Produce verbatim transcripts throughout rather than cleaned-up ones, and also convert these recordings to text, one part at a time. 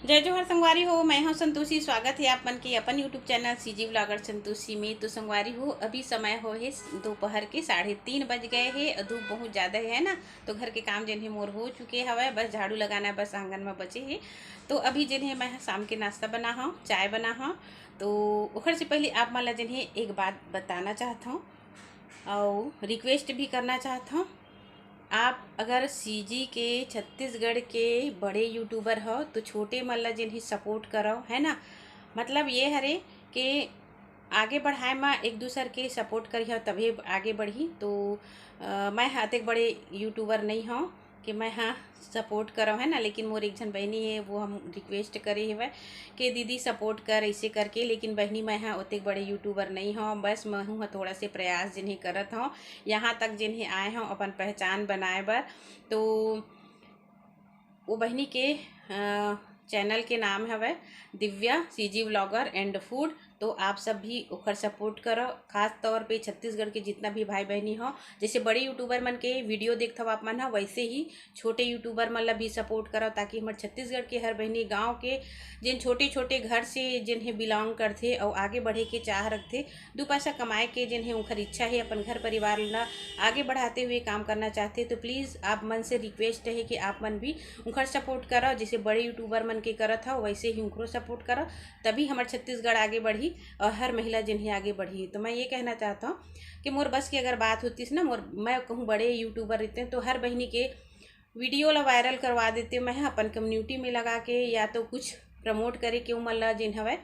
जय जोहार संगवारी हो, मैं हूं संतोषी। स्वागत है आप मन के अपन YouTube channel CG vlogger Santoshi में। तो संगवारी हो, अभी समय हो है दोपहर के साढ़े तीन बज गए हैं और धूप बहुत ज़्यादा है ना, तो घर के काम जेन है मोर हो चुके हवय, बस झाड़ू लगाना बस आंगन में बचे है। तो अभी जेन है मैं शाम के नाश्ता बना हूँ, चाय बना हूँ। तो ओखर से पहले आप मन ला जेन है एक बात बताना चाहत हूँ और रिक्वेस्ट भी करना चाहत हूँ। आप अगर सीजी के छत्तीसगढ़ के बड़े यूट्यूबर हो तो छोटे मन ला जेन ही सपोर्ट करो, है ना। मतलब ये हरे कि आगे बढ़ाए मा एक दूसर के सपोर्ट करिहो तभी आगे बढ़ी। तो अ, मैं ह अतेक बड़े यूट्यूबर नहीं हूँ कि मैं ह सपोर्ट करव, है ना। लेकिन मोर एक झन बहनी है, वो हम रिक्वेस्ट करे हवय कि दीदी सपोर्ट कर ऐसे करके। लेकिन बहनी, मैं ह ओतेक बड़े यूट्यूबर नहीं हूँ, बस मैं हूँ थोड़ा से प्रयास जिन्हें करत हूँ, यहाँ तक जिन्हें आए हूँ अपन पहचान बनाए बर। तो वो बहनी के चैनल के नाम हवय Divya CG vlogger and food. तो आप सब भी ओखर सपोर्ट करो, खास तौर पे छत्तीसगढ़ के जितना भी भाई बहनी हो। जैसे बड़े यूट्यूबर मन के वीडियो देखथव आप मन ह, वैसे ही छोटे यूट्यूबर मन ला भी सपोर्ट करो, ताकि हमर छत्तीसगढ़ के हर बहनी गांव के जिन छोटे छोटे घर से जिन्हें बिलोंग करथे और आगे बढ़े के चाह रखथे, दू पैसा कमाए के जिन्हें उनकर इच्छा है अपन घर परिवार ला आगे बढ़ाते हुए काम करना चाहते, तो प्लीज़ आप मन से रिक्वेस्ट है कि आप मन भी उनकर सपोर्ट करो, जैसे बड़े यूट्यूबर मन के करत हो वैसे ही उनकरो सपोर्ट करो, तभी हमर छत्तीसगढ़ आगे बढ़ी और हर महिला जिन्हें आगे बढ़ी। तो मैं ये कहना चाहता हूँ कि मोर बस की अगर बात होतीस ना, मोर, मैं कहूँ बड़े यूट्यूबर रहते तो हर बहनी के वीडियो ला वायरल करवा देते मैं अपन कम्युनिटी में लगा के, या तो कुछ प्रमोट करे के उमन ला जिन हवय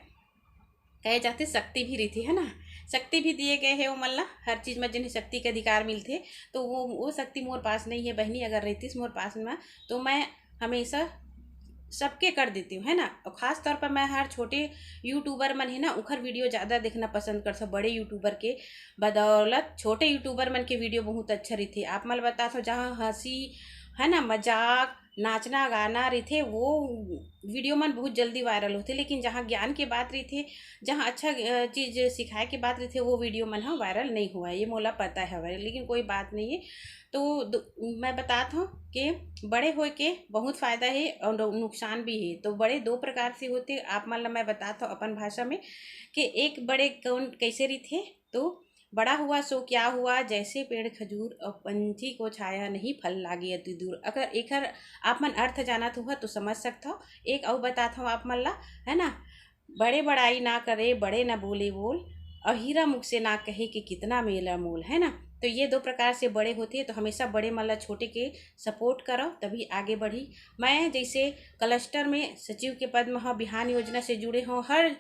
कहे जाते शक्ति भी रहिथे, है ना। शक्ति भी दिए गए है उमन ला, हर चीज़ में जिन्हें शक्ति के अधिकार मिलथे। तो वो वो शक्ति मोर पास नहीं है बहनी, अगर रहतीस मोर पास में तो मैं हमेशा सबके कर देती हूँ, है ना। और खास तौर पर मैं हर छोटे यूट्यूबर मन है ना, उखर वीडियो ज़्यादा देखना पसंद करथव। बड़े यूट्यूबर के बदौलत छोटे यूट्यूबर मन के वीडियो बहुत अच्छा रहिथे। आप मन ल बताथव, जहाँ हंसी, है ना, मजाक, नाचना गाना रहिथे, वो वीडियो मन बहुत जल्दी वायरल होथे। लेकिन जहाँ ज्ञान के बात रहिथे, जहाँ अच्छा चीज़ सिखाए के बात रहिथे, वो वीडियो मन ह वायरल नहीं हुआ, ये मोला पता हवय। लेकिन कोई बात नहीं है। तो मैं बतात हूँ कि बड़े होए के बहुत फ़ायदा है और नुकसान भी है। तो बड़े दो प्रकार से होते, आप मन ला मैं बतात हूँ अपन भाषा में कि एक बड़े कौन कैसे रहिथे। तो बड़ा हुआ सो क्या हुआ, जैसे पेड़ खजूर और पंछी को छाया नहीं, फल लागे अति दूर। अगर एकर आप मन अर्थ जानत हुआ तो समझ सकत हो। एक अउ बतात हूँ आप मन ला, है ना, बड़े बड़ाई ना करे, बड़े ना बोले बोल, और हीरा मुख से ना कहे कि कितना मेरा मोल, है ना। तो ये दो प्रकार से बड़े होते हैं। तो हमेशा बड़े मन ला छोटे के सपोर्ट करो, तभी आगे बढ़ी। मैं जैसे क्लस्टर में सचिव के पद में हूँ, बिहान योजना से जुड़े हूँ, हर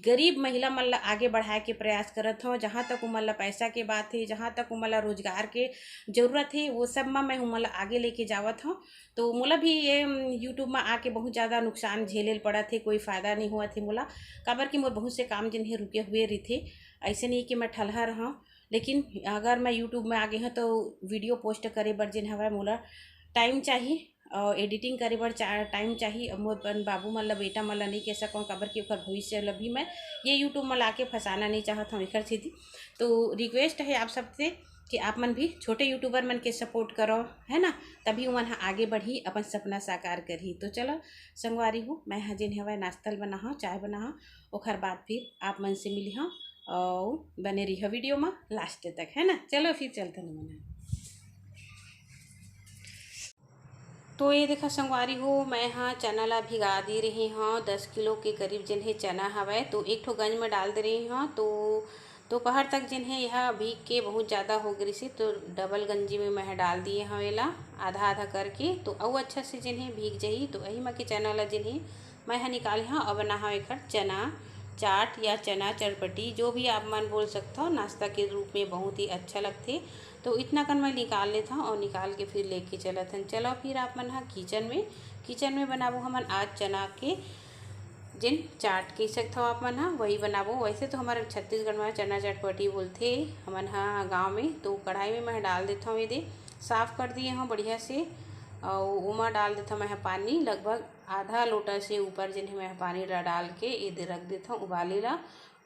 गरीब महिला मन ला आगे बढ़ाए के प्रयास करत हूँ। जहाँ तक उमन ला पैसा के बात है, जहाँ तक उमन ला रोजगार के जरूरत है, वो सब में मैं उमन ला आगे लेके जावत हूँ। तो मोला भी ये यूट्यूब में आके बहुत ज़्यादा नुकसान झेले पड़त है, कोई फ़ायदा नहीं हुआ थे मोला, काबर कि मोर बहुत से काम जिन्हें रुके हुए रहिथे। ऐसे नहीं कि मैं ठलहा रहूँ, लेकिन अगर मैं यूट्यूब में आगे हूँ तो वीडियो पोस्ट करे बर जिन हवय मोला टाइम चाहिए और एडिटिंग करे बर टाइम चाहिए। अब मोर अपन बाबू मन ला, बेटा मन ला नहीं कह सकूँ, काबर कि ओकर भविष्य ला भी मैं ये यूट्यूब में ला के फंसाना नहीं चाहत हूँ एकर सेती। तो रिक्वेस्ट है आप सबसे कि आप मन भी छोटे यूट्यूबर मन के सपोर्ट करो, है ना, तभी उमन ह आगे बढ़ी, अपन सपना साकार करही। तो चलो संगवारी हो, मैं ह जेन हवय नाश्ता ल बना हूँ, चाय बना हूँ, ओखर बाद फिर आप मन से मिली हूँ और बने रही वीडियो में लास्ट तक, है ना। चलो फिर चलते हैं मन। तो ये देखा संगवारी हो, मैं हाँ चना ला भिगा दे रही हूँ। दस किलो के करीब जिन्हें चना हवय तो एक ठो गंज में डाल दे रही हूँ। तो दोपहर तक जिन्हें यह भीग के बहुत ज़्यादा हो गई से, तो डबल गंजी में मैं डाल दिए हूँ एला आधा आधा करके। तो अउ अच्छा से जिन्हें भीग जाही। तो यही मा के चना ला जिन्हें मैं ह निकाले हूँ। अब बना हूँ एकर चना चाट या चना चटपटी, जो भी आप मन बोल सकते हो, नाश्ता के रूप में बहुत ही अच्छा लगते। तो इतना कन मैं निकाल लेता हूँ और निकाल के फिर लेके चलत हन। चलो फिर आप मन ह किचन में, किचन में बनाबो हमन आज चना के जिन चाट कह सकत हो आप मन ह, वही बनाबो। वैसे तो हमारे छत्तीसगढ़ में चना चटपटी बोलथे हमन ह गाँव में। तो कढ़ाई में मैं डाल देता हूँ, ये दे साफ कर दिए हूँ बढ़िया से। और ओमा डाल देता हूँ मैं पानी, लगभग आधा लोटा से ऊपर जिन मैं पानी ला डाल के ये दे रख देता हूँ उबाले ला।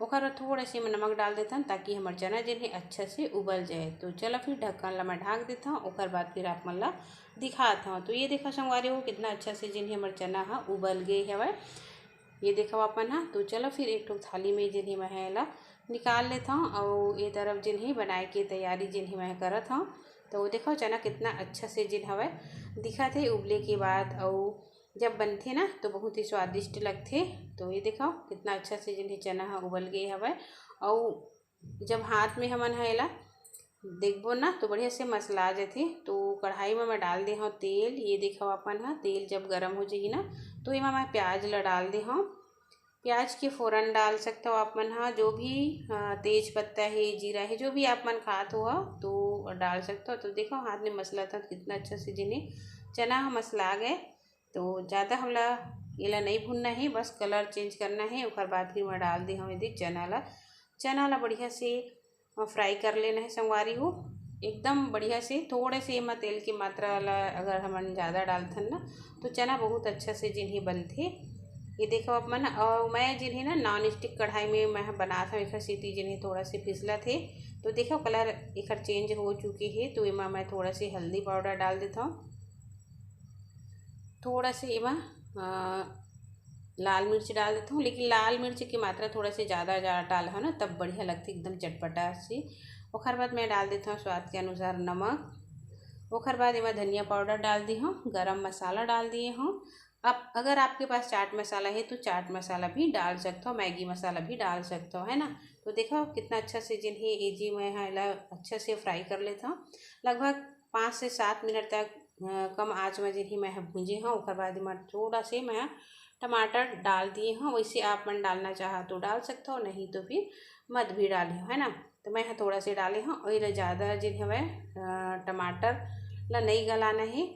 ओकर बाद थोड़ा से मैं नमक डाल देथन, ताकि हमर चना जेन हे अच्छा से उबल जाए। तो चलो फिर ढक्कन ला मैं ढाक देथन, ओकर बाद फिर आप मन ला दिखात हूँ। तो ये देखो संगवारी हो, कितना अच्छा से जेन हे हमर चना हा उबल गए हवय। ये देखो आप मन हा। तो चलो फिर एक ठो थाली में जेन हे मैं एला निकाल लेथन, और ये तरफ जेन हे बनाए के तैयारी जेन हे मैं करत हूँ। तो देखो चना कितना अच्छा से जेन हवय दिखत हे उबले के बाद, और जब बनथे ना तो बहुत ही स्वादिष्ट लगथे। तो ये देखो कितना अच्छा से जेन हे चना हा उबल गए हवय। और जब हाथ में हमन हा एला देखबो ना तो बढ़िया से मसला जथे। तो कढ़ाई में मैं डाल दे हूँ तेल। ये देखो अपन हा, तेल जब गरम हो जाही ना तो एमा मैं प्याज ला डाल दे हूँ। प्याज के फोरन डाल सकते हो आप मन हा, जो भी अ, तेज पत्ता है, जीरा है, जो भी आप मन खात हो तो डाल सकते हो। तो देखो हाथ में मसला था कितना अच्छा से जेन हे चना हा मसला गए। तो ज़्यादा हमला एला नहीं भूनना है, बस कलर चेंज करना है। ओकर बाद फिर मैं डाल दे हूँ ये देख चना ला। चना ला बढ़िया से फ्राई कर लेना है संगवारी हो, एकदम बढ़िया से। थोड़े से एमा तेल की मात्रा ला अगर हमन ज़्यादा डालथन ना तो चना बहुत अच्छा से जेन हे बनथे। ये देखो आप मन, और मैं जेन हे ना नॉन स्टिक कढ़ाई में मैं बनात हूँ, एकर सेती जेन हे थोड़ा से फिसलत हे। तो देखो कलर एकर चेंज हो चुके हे। तो एमा मैं थोड़ा से हल्दी पाउडर डाल देता हूँ, थोड़ा से एमा अ, लाल मिर्च डाल देता हूँ, लेकिन लाल मिर्च की मात्रा थोड़ा से ज़्यादा जा डाल हो ना तब बढ़िया लगथे एकदम चटपटा से। ओकर बाद मैं डाल देता हूँ स्वाद के अनुसार नमक। ओकर बाद एमा धनिया पाउडर डाल दी हूँ, गरम मसाला डाल दिए हूँ। आप अगर आपके पास चाट मसाला है तो चाट मसाला भी डाल सकते हो, मैगी मसाला भी डाल सकते हो, है ना। तो देखो कितना अच्छा से जेन हे ये जी मैं हाँ एला अच्छा से फ्राई कर लेता हूँ। लगभग पाँच से सात मिनट तक अ, कम आँच में जेन हे मैं ह भूंजे हूँ। ओकर बाद एमा थोड़ा से मैं टमाटर डाल दिए हूँ। वैसे आप मन डालना चाहा तो डाल सकते हो, नहीं तो फिर मत भी डालियो, है ना। तो मैं ह थोड़ा से डाले हूँ और ये ज़्यादा जेन हवय अ, टमाटर ला नहीं गलाना है।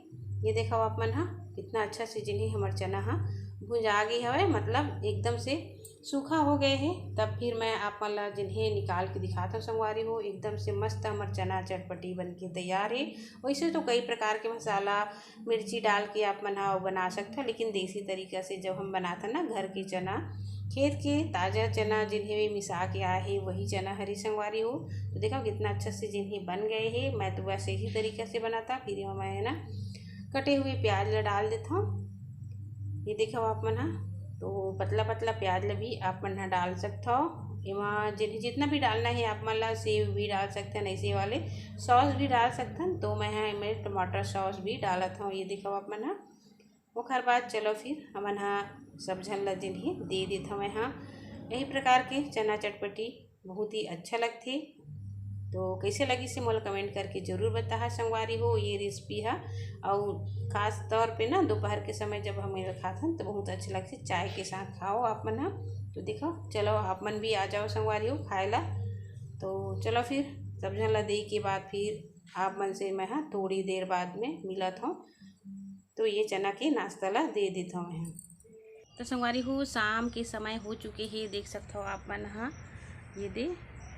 ये देखो आप मन हा कितना अच्छा से जेन हे हमर चना हा भुंजा गे हवय, मतलब एकदम से सूखा हो गए हे। तब फिर मैं आप मन ला जेन हे निकाल के दिखात हूँ संगवारी हो, एकदम से मस्त हमर चना चटपटी बन के तैयार हे। वैसे तो कई प्रकार के मसाला मिर्ची डाल के आप मन हा बना सकथो, लेकिन देसी तरीका से जब हम बनाथन ना घर के चना, खेत के ताज़ा चना जेन हे मिसा के आए हे वही चना हरे संगवारी हो। तो देखो कितना अच्छा से जेन हे बन गए हे। मैं तो बस यही तरीका से बनाता। फिर एमा मैं ना कटे हुए प्याज ला डाल देथव। ये देखो आप मन हा, तो पतला पतला प्याज ला भी आप मन हा डाल सकथव। एमा जेन हे जितना भी डालना है आप मन ला, सेव भी डाल सकते हैं, ऐसे वाले सॉस भी डाल सकथन। तो मैं हा एमे टमाटर सॉस भी डालत हूँ। ये देखो आप मन हा। ओकर बाद चलो फिर हमन हा सब झन ला जेन हे दे देथव मैं हा। यही प्रकार के चना चटपटी बहुत ही अच्छा लगथे। तो कैसे लगिस हे मोला कमेंट करके जरूर बताहा संगवारी हो ये रेसिपी हा। और खास तौर पे ना दोपहर के समय जब हम एला खाथन तो बहुत अच्छा लगथे, चाय के साथ खाओ आप मन हा। तो देखो चलो आप मन भी आ जाओ संगवारी हो खाए ला। तो चलो फिर सब झन ला दे के बाद फिर आप मन से मैं हा थोड़ी देर बाद में मिलत हूँ। तो ये चना के नाश्ता ला दे देथव मैं हा। तो संगवारी हो शाम के समय हो चुके हे, देख सकथव आप मन हा ये दे,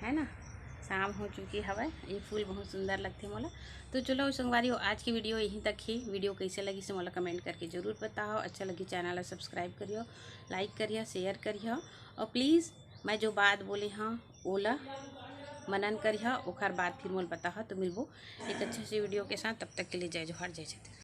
है ना, शाम हो चुके हवय। ये फूल बहुत सुंदर लगथे मोला। तो चलो संगवारी हो आज की वीडियो यहीं तक हे। वीडियो कैसे लगिस हे मोला कमेंट करके जरूर बताओ। अच्छा लगी चैनल ला सब्सक्राइब करियो, लाइक करियो, शेयर करियो और प्लीज़ मैं जो बात बोले हाँ ओला मनन करियो, ओकर बाद फिर मोला बताओ। तो मिलबो एक अच्छे से वीडियो के साथ, तब तक के लिए जय जोहार, जय छत्तीसगढ़।